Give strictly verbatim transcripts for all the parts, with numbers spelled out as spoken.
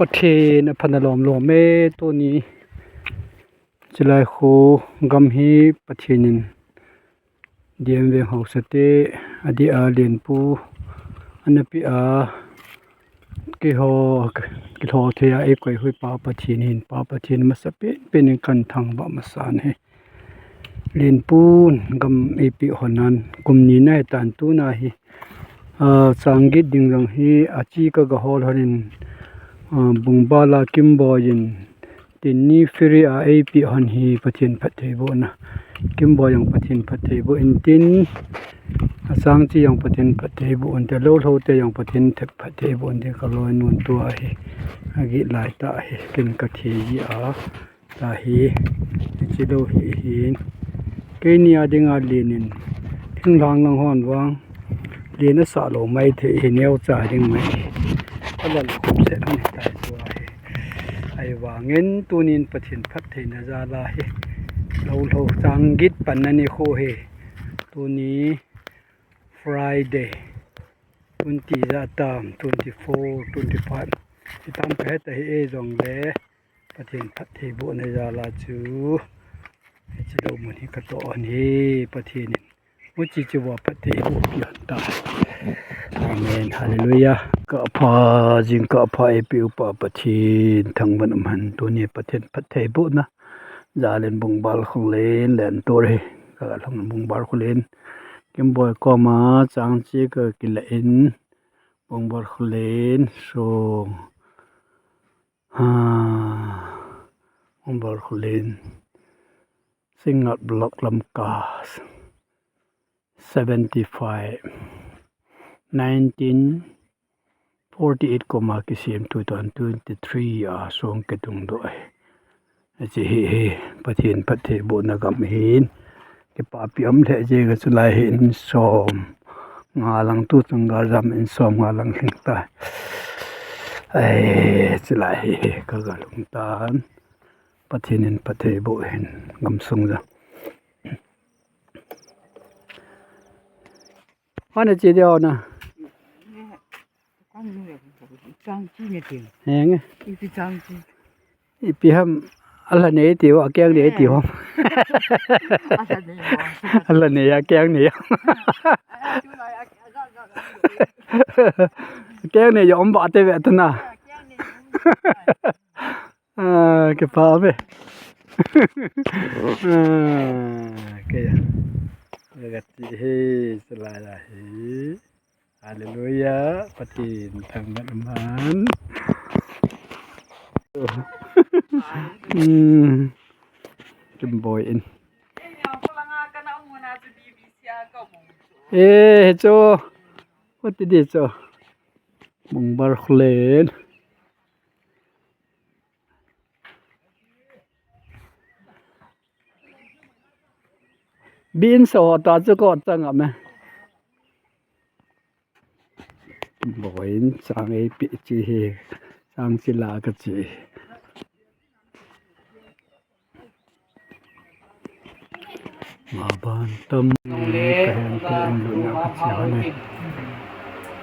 Pathen apha na lom lom e tuni. Chulai khu gam hi Pathen in D M Veng Haosa te adeh a lenpu ana pe a, keiho kilhou thei a eikoi hui Pa Pathen hin, Pa Pathen masa pen pen in kahin thangvah masa ahi. Lenpun gam eipeh hon ahin kum ni nahi tan tuna hi, ah, chang get ding jong hi achi kaga hol hon in, ah, Bungbal a Kimboi in tin ni free a eipeh hon hi Pathen phattheibohna. Kimboi jong Pathen phattheiboh in tin, achang chi jong Pathen phattheiboh in tin, lou lou te jong Pathen phattheiboh in tin, kaloinu tua hi ageh lai tah hi ken kathei ji a. Tahi, hiche lou hi hin. Keini a dinga len in, thinglhang lang hon vang len asah lou maithei hi, neocha ding mai hi. Alal khop set hon hitai tua hi. Ahivangin tunin Pathen phattheina jal a hi, lou lou chang get panna nikho hi. Tuni Friday, twenty ja tam, twenty four, twenty five. Hitam kahet ahi e jongle. Pathen phattheibohna jal a chu hiche lou mun hi katoh ahi, Pathen in muchi chu va phattheiboh peh hon ta. Amen. Hallelujah. Kapha, jingkah pha eipeh u Pa Pathen thangvah in umhen. Tuni Pathen phattheibohna jal in Bungbal Khullen len tur hi. Kaga lhung Bungbal Khullen. Kimboi koma chang chi kakile in Bungbal Khullen song. Ha, Bungbal Khullen, Singngat Block Lamka, seventy five, nineteen forty eight koma kisem two thousand twenty three a song kitung doh ahi. Hiche hi, hi, Pathen phattheibohna gam hin. Kipapi um lheh jeng a chulai hi in som nga lang tu chung ga jam in som nga lang lhing ta. Ai, chulai hi, hi, kaga lhung tan. Pathen in phattheiboh hen gamsung jong. Hana che deo na. Chang chi ne ting. Henge. Ipi chang chi. Ipi ham, ala nei ti ho, akeng nei ti ho. Ala nei ho. Ala nei, akeng nei. Akeng nei jo om ba te ve tu na. Ah, kipah ve. Ah, kei a. Gati hi, salai a hi. Hallelujah. Pathen thangvah in umhen. Hmm. Kimboi in. Eh, cho. What did it cho? Bungbal Khullen. Bin so ta chu ko chang a me. Boin chang ei pi chi hi. Chang chi la ka chi. Maban tam le ka hen ko um lu na ka chi ha ne.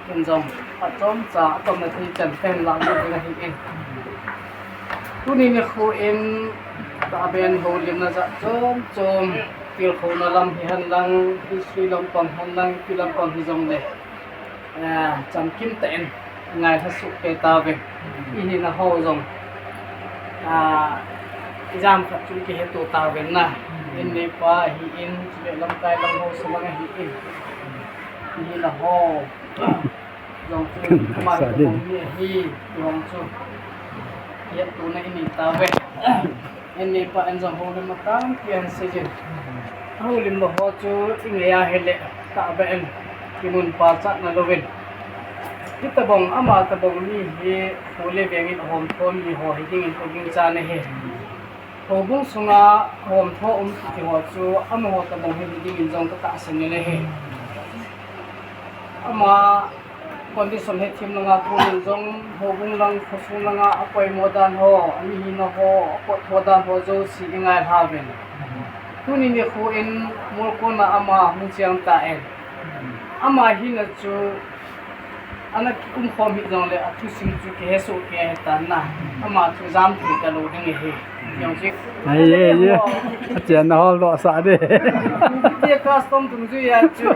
Ken jong, phat chomcha, atomna thei chan pen lang ding ahi e. Tuni nikho in, tahbeh in houlimna jat chom chom, tilkhouna lam hihen lang, history lampang hen lang, ipi lampang hijongle, eh, chamkim tah in ngailha soh kei tauve. Ihina ho jong, ah, ijat khat chu ikiheto tauve na. In neipa ahin, chule lamkai lam haosa lang ahin. Ihina ho jong chu, ama hi tabang mi ahi, ti jong chu hetona inei tauve. Eini pa in jong houlimna tampi ahin seijin. Houlimna ho chu ingei a hile, tahbeh in kimun pachatna louvin. Hitabang, ama tabang mi hi, kho le veng in ahomtho mi ho hiding in kaginchat ahi. Houbung sunga homtho um kiti ho chu, amaho tabang hi hiding in jong katahsan in ahi. Ama condition hethem langa kon in jong, houbung lang, khosung langa apoimo dan ho, amihina ho, apot ho dan ho jouse ingailha uvin. Tuni nikho in molkona ama hung cheng tan. Ama hina chu Ana kium khom hi jongle, athusim chu kihe soh kei ahitan na. Ama chu jam thei talou ding ahi. Jong chu. Ai, ai, ai. Achen na hol doh sah de. Te custom dungjui a chu.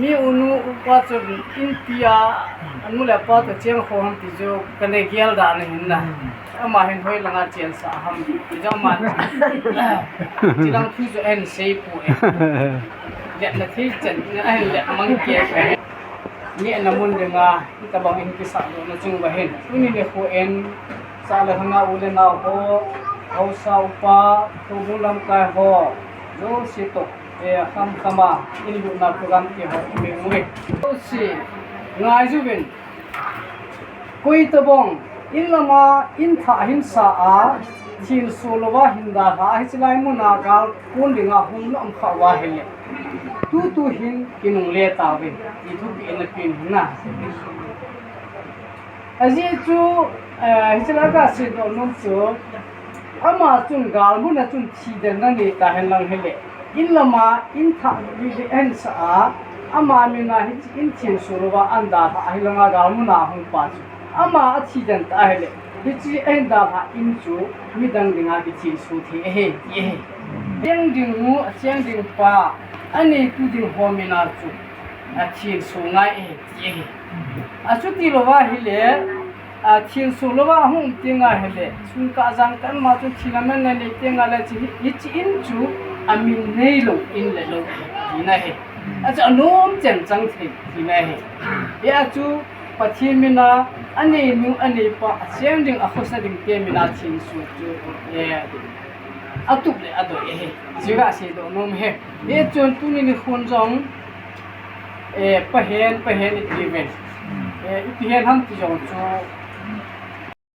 Mi unu upa chun inpi a, anu le apa toh cheng kho ham ti chu kana gel dan ahin na. Ama hin hoi langa chensah ham ti chu ama. Chilang thu chu ahin sei poi. Letna thei chan, ahin let mang kei. Nehna mun dinga, hitabang in kisah dohna chung uva hin. Tuni nikho in, sah le hanga u le nao ho, haosa upa, houbung lamkai ho, jouse toh, eh, khamkhama, in lutna program ti ho, i meng uve. Jouse, ngai uvin. Koi tabang, in lama, in thah hin sa a, thenso louva hin dalha, hiche lai muna gal kon dinga hung na um kha uva ahile. Tutu hin kinungle tauve, ti thupeh na pen na. Ajeh chu, eh, hiche lai kasei doh nom chu, ama chun gal muna chun thiden na nei ta hen lang hile. In lama, in thah li li ahin sa a, ama mina hiche in thenso louva ahin dalha ahi langa gal muna hung pa chu. Ama athiden ta ahile, hiche ahin dalha in chu midang dinga kithenso thei ahi, ti ahi. Cheng ding nu, acheng ding pa, aneitu ding ho mina chu athenso ngai ahi, ti ahi. Achuti louva ahile, a, thenso louva ahung um teng ahile, sun kah jang kah ma chu thina man na nei teng ahile, hiche, hiche in chu amin neilou in le lou, tina ahi. Achu anom chen chang thei, tina ahi. Hia chu Pathen mina, aneinu, aneipa, acheng ding, akhosa ding te mina thenso chu, eh, atup le adoi ahi. Hiche kasei doh nom ahi. Hichun tuni nikhon jong, eh, pahen, pahen iti uvin. Eh, ipi hen ham ti jong chu,